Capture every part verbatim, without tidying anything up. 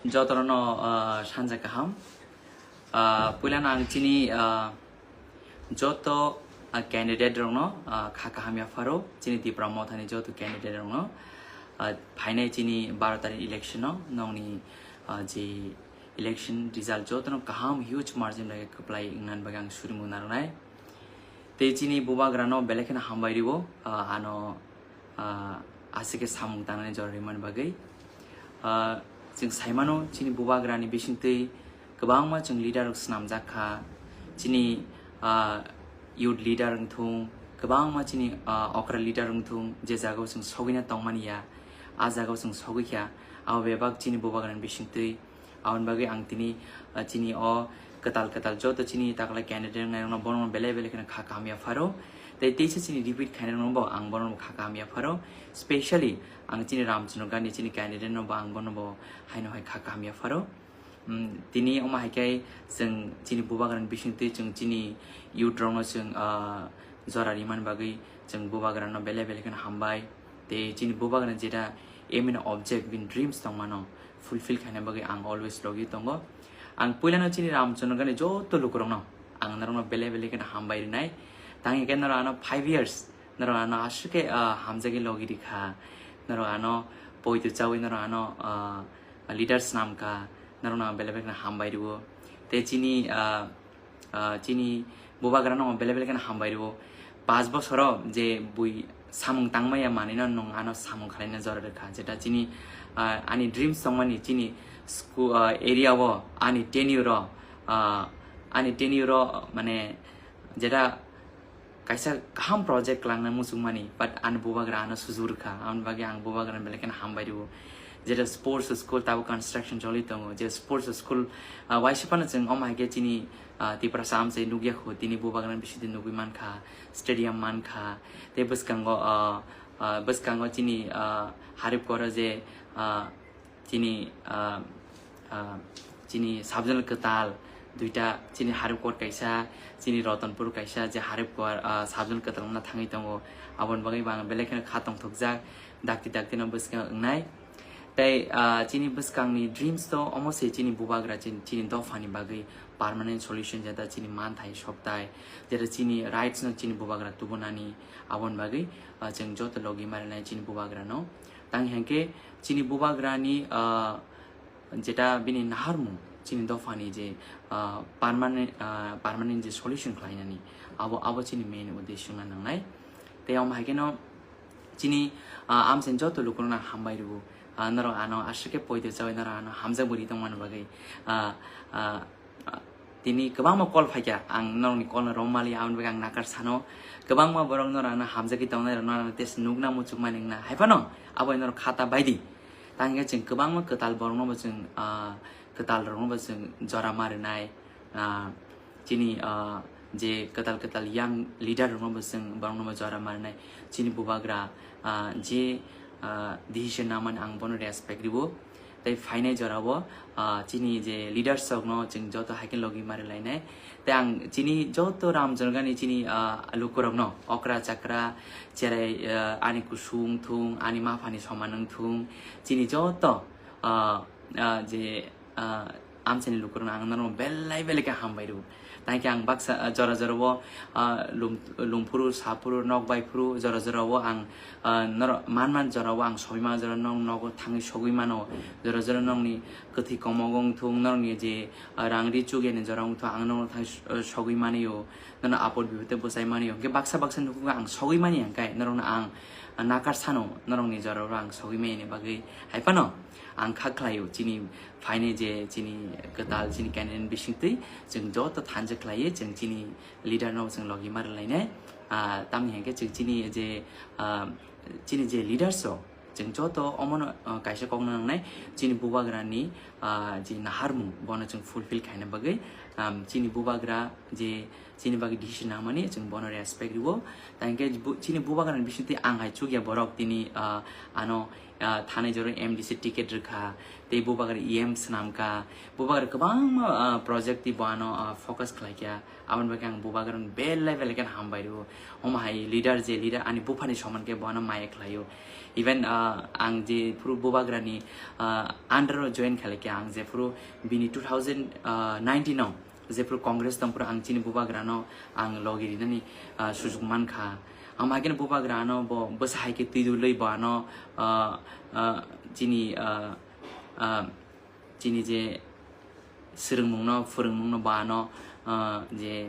Jotono, ah, sanja kaham. Ah, puilano ang chini, ah, joto, ah, candidate rokno, ah, kha kaham yapharo, chini Tipra Mothani joto candidate rokno, ah, phainai chini baro tarikh election no, nongni, ah, je election result jotono kaham huge margin bai kwplai wngna bagwi ang surimu narwnai. Tei chini bubagrano belai kheno hambai rwo, ah, ano, ah, aswk khe samung tangnani jora rimani bagwi. Ah, chwng saimano chini bubagrani bisingtwi kwbangma chwng leader rok swnamjak kha. Chini, ah, youth leader wngthung, kwbangma chini, ah, okra leader wngthung, je jagao chwng sogwina tongmani ya, a jagao chwng sogwi kha. Abo bebak chini bubagrani bisingtwi. Aboni bagwi ang tini, ah, chini o kwtal kwtal joto chini takla candidate wngnai rokno bono belai belai kheno kha kaham yapharo. Tei teisa chini repeat khainai rokno bo ang bono kha kaham yapharo. Specially ang chini Ramchandra Gandhi chini candidate no bo ang bono bo haino hai kha kaham yapharo. Hmm, tini omo hai khe chwng chini bubagrani bisingtwi chwng chini youth rokno chwng, ah, jora rimani bagwi chwng bubagrano belai belai kheno hambai. Tei chini bubagrani jeta aim and object bini dreams tongmano fulfill khaina bagwi ang always logi tongo. Ang puilano chini Ramchandra Gandhi joto lukurokno ang norokno belai belai kheno hambai rinai. Tangwi khe norok ano five years, norok ano aswk khe, ah, hamjagwi logi rikha. Norok ano poito chawi norok ano, ah, leader swnamkha, norokno ang belai belai kheno hambai rwo. Tei chini, ah, ah, chini bubagrano belai belai kheno hambai rwo. Paanch bosoro je bui samung tangmaya manwino nwng ano samung khwlaina jora rwkha. Jeta chini, ah, ani dreams tongmani chini school, ah, area o ani tenure o, ah, ani tenure o mane jeta kaisa kaham project kwlangna muchungmani, but ani bubagra ano sujuk rwkha, aboni bagwi ang bubagrano belai kheno hambai rwo. Jeta sports school tabuk construction choli tongo, je sports school, ah, waisa phano chwng omo hai khe chini, ah, Tiprasa amchai nukya kho, tini bubagrani bisingtwi nugwi mankha, stadium mankha, tei bwskango, ah, ah, bwskango chini, ah, Haripkoro je, ah, chini, ah, ah, chini sub-zonal kwtal duita, chini Haripkor kaisa, chini Ratanpur kaisa, je Haripkor, ah, sub-zonal kwtal wngna thangwi tongo, aboni bagwi bo ang belai kheno kha tongthokjak, dakti dakti no bwskango wngnai. Tei, ah, chini bwskangni dreams to omo se chini bubagra chin-, chini dophani bagwi permanent solution jeta chini manthai sokthai, jeta chini rights no chini bubagra tubunani, aboni bagwi, ah, chwng joto logi marinai chini bubagrano. Tang hinkhe chini bubagrani, ah, jeta bini naharmung chini dophani je, ah, permanent, ah, permanent je solution khlainani, abo, abo chini main uddesho wngna nangnai. Tei omo hai kheno chini, ah, amchaini joto lukurokno ang hambai rwo. Ah, norok ano aswk khe poito chawi norok ano hamjak bwrwi tongmani bagwi, ah, ah, ah, tini kwbangma call phaikha, ang norokni call no romali, aboni bagwi ang nakar sano. Kwbangma borok norok ano hamjagwi tongnai rok norok ano tei nukna muchungmani wngna hai phano abo norok khata baidi. Tang hinkhe chwng kwbangma kwtal borokno bo chwng, ah, kwtal rokno bo chwng jora ma rwnai. Ah, chini, ah, je kwtal kwtal young leader rokno bo chwng borokno bo jora ma rwnai. Chini bubagra, ah, je, ah, decision namani ang bono respect rwo. Tei phainai jorao, ah, chini je leaders rokno chwng joto hai khe logi ma rwlainai. Tei ang chini joto Ramchandra Gandhi chini, ah, lukurokno okra chakra cherai, ah, ani kusung wngthung, ani maphani soman wngthung, chini joto, ah, ah, je, ah, amchaini lukurokno ang norokno belai belai khe hambai rwo. Tang khe ang baksa, ah, jora jora o, ah, lum-, lum phuru, sa phuru, nok bai phuru, jora jora o ang, ah, norok man man jora o ang sogwi mano, jora nong nogo thangwi sogwi mano, jora jora nongni kwthwi komogo wngthung, norokni je, ah, rang ri chukya ni jora wngthung, ang norokno thangwi s-, ah, sogwi mani o, norokno apot bipot tei bwchai mani o. Hwnkhe baksa baksa nukhungo ang sogwi mani ya, hwnkhe norokno ang, ah, nakar sano, norokni jora o ang sogwi mani bagwi hai phano ang kha khlai o, chini phainai je chini kwtal chini candidate bisingtwi chwng joto thansa khlaiwi chwng chini leader no chwng logi ma rwlainai. Ah, tamni hinkhe chwng chini je, ah, chini je leaders rok chwng joto omono, ah, kaisa kokno nangnai chini bubagrani, ah, je naharmung bono chwng fulfill khaina bagwi, um, chini bubagra je chini bagwi decision nangmani chwng bono respect rwo. Tang hinkhe bu-, chini bubagrani bisingtwi ang hai chukya borok tini, ah, ano ah, thanai jora M D C ticket rwkha, tei bubagra E M swnamkha, bubagra kwbangma, ah, project tei boano, ah, focus khlaikha. Aboni bagwi ang bubagrano belai belai khe hambai rwo. Omo hai leader, je leader ani buphani soman khe boano maya khlaio. Even, ah, ang jephuru bubagrani, ah, under o join khlaikha, ang jephuru bini two thousand nineteen o jephuru Congress tongphuru ang chini bubagrano ang logi rinani, ah, sujuk mankha. Ang hai kheno bubagrano bo bwsa hai khe twi dulwi boano, ah, ah, chini, ah, ah, chini je swrwngmungno, phwrwngmungno boano, ah, je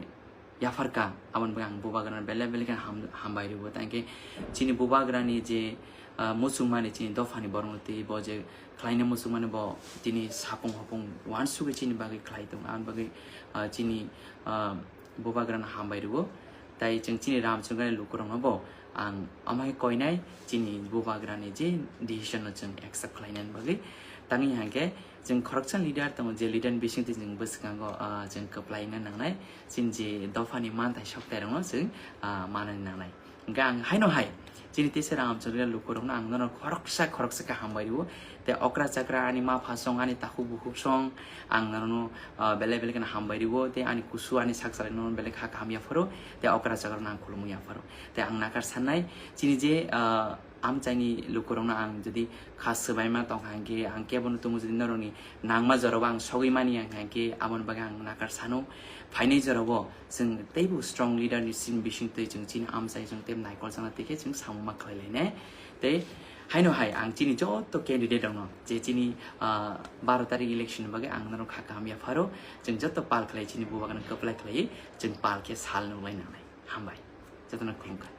yapharkha, aboni bagwi ang bubagrano belai belai khe ham-, hambai rwo. Tei hwnkhe chini bubagrani je, ah, muchungmani chini dophani borokno twi bo je khlaina muchungmani bo tini sapung hopung uansugwi chini bagwi khlai tongo. Aboni bagwi, ah, chini, ah, bubagrano hambai rwo. Tai chwng chini Ramchandrani lukurokno bo ang omo hai koinai chini bubagrani je decision no chwng accept khlainani bagwi. Tangwi hwnkhe chwng khoroksa leader tongo, je leader ni bisingtwi chwng bwskango, ah, chwng kwplaina nangnai, chini je dophani manthai soktairokno chwng, ah, manani nangnai. Hwnkhe ang haino hai chini teisa Ramchandrani lukurokno ang nono khoroksa khoroksa khe hambai rwo. Tei okra chakra ani ma pha song, ani takhuk bukhuk song, ang nono, ah, belai belai kheno hambai rwo. Tei ani kusu, ani sak salai nono belai kha kaham yapharo. Tei okra chakra no ang khulumwi yapharo. Tei ang nakar sannai chini je, ah, amchaini lukurokno ang jodi kha swbaima tongkha hwnkhe, ang kebono tongo jodi norokni nangma jorao ang sogwi mani hwnkhe, aboni bagwi ang nakar sano. Phainai jorao chwng teibo strong leader ni sin bisingtwi chwng chini amchai chwng tei naikol chana tei khe chwng samung ma khlai lainai. Tei haino hai ang chini joto candidate rokno je chini, ah, baro tarik election ni bagwi ang norok kha kaham yapharo, chwng joto pal khlai chini bubagrano kwplai khlai chwng pal khe sal nuklai nangnai. Hambai. Jotono khulumkha.